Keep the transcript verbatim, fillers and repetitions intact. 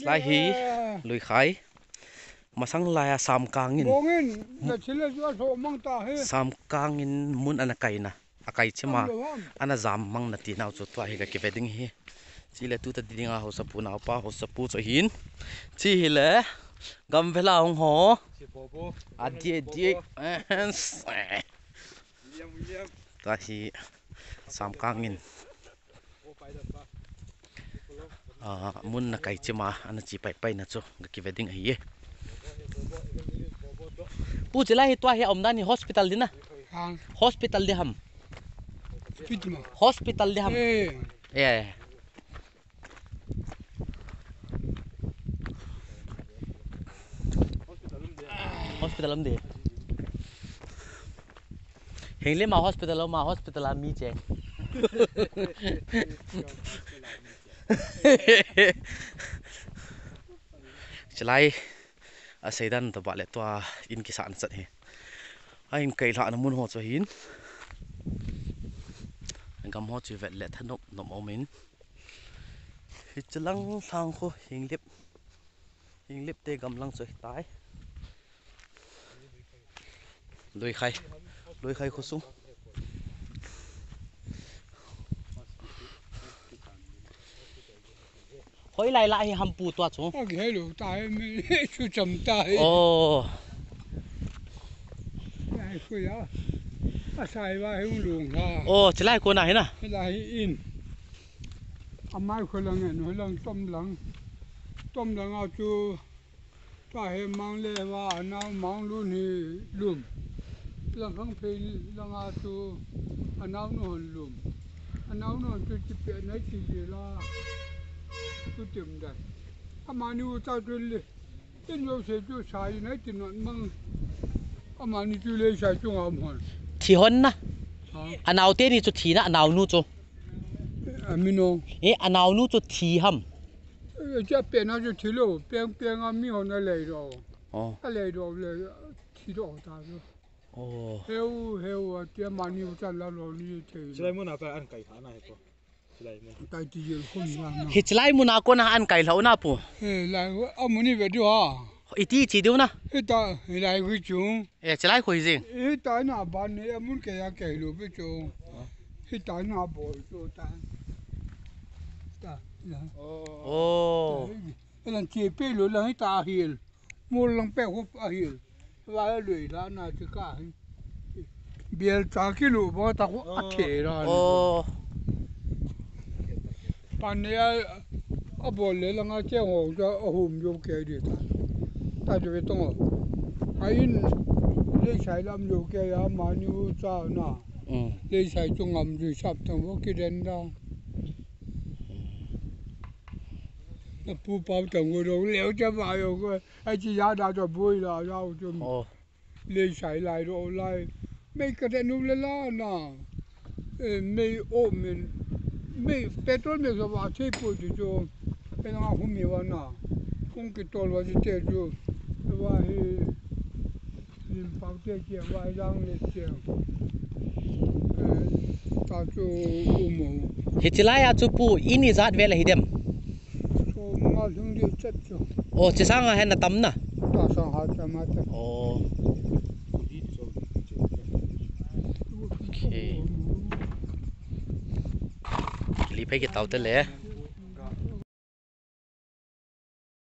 Lai hi Luikhai. Masang lai a Samkang in. Bongin, na chile ju a so mang ta he. Samkang in mun ana kaina. A kai chima. Ang lo ham. Ana jam mang na ti nau chu tua hi ka kive ding hi. Chile tuta ding a hausapu naupa hausapu chu hin. Chi hile. Gam vela hung ho. Si popo. A die die. William, William. Tua hi Samkang in. Ah, mun na kai chima, ana chi pai pai na chu, ka kive ding ahi e. Pu, chilai hi tua hi a um dan hi hospital ding na? Hang. Hospital ding ham? Hospital ma. Hospital ding ham? Eh. Eh. Hospital um ding. Hing le ma hospital, ma hospital a mi cheng. Chilai a seidan to ba le tua in kisa na chat hi. A in kai lha na mun ho chu hin. Gam ho chu vet le thanop nom om in. Hi chilang thang kho hing lip. Hing lip te gam lang chu hi tai. Luikhai. Luikhai khosung. Hoilai lah hi hampu tua chu. A ghe lo ta hi mi chu cham ta hi. Oh. Lai khu ya. A sai va hi lung ha. Oh, chilai ko na hi na. Lai in. Amai khu lang en, khu lang tom lang. Tom lang a chu. Tua hi mang le va, anau mang lun hi lum. Lang khang phei lang a chu anau nu hon lum. Anau nu hon chu chi pe nai chi je la. Chu tim dai. Amani u ta chu le. In yo se chu sai nai ti non mang. Amani chu le sai chu ngam hon. Thi hon na. Ha? Anau te ni chu thi na, anau nu chu. Amino. E, anau nu chu thi ham. E, cha pe na chu thi lo, peng peng a mi hon a lei lo. Oh. A lei lo le, thi lo ta chu. Oh. Heu, heu, a tia mani u chan la lo ni thei. Chilai mun a pa an kai kha na he ko. Chilai mun. Kai ti yel khun na na. Hi chilai mun a ko na an kai lo na pu. He, lai, a mun ni ve du ha. Iti chi diu na. Hi ta, hi lai khu chung. E, chilai khu hi jing. Hi ta na ban ni, a mun ke ya ke lo ve chung. Hi ta na bo chu ta. Ta, ya. Oh. Elan che pe lo la hi ta hil. Mol lang pe hop a hil. Va lui la na ti ka hi. Biel cha ki lu bo ta ko a the la. Oh. Pan ne a, a bol le lang a che ho cha a hum yo ke di ta. Ta jo ve tong. A in le sai lam yo ke ya ma ni u cha na. Mm. Le sai chung am ju sap tong bo ki den da. Na pu pau tang go dong leo cha ba yo go. Ai chi ya da cho bui la ya u chum. Oh. Le sai lai ro lai. Mei ka de nu le la na. E, mei o min. Mei petrol mei so ba che pu chu chu. E na hu mi wa na. Kung ki tol wa chi te chu. Wa hi. Lim pau te che wa jang le che. E, ta chu u mo. Hi chilai a chu pu in ijat ve la hi dem. So, manga lhung di chat chu. Oh, chi sang a hen na tam na. Ta sang ha cha ma ta. Oh. Okay. Li phei ki tau te le.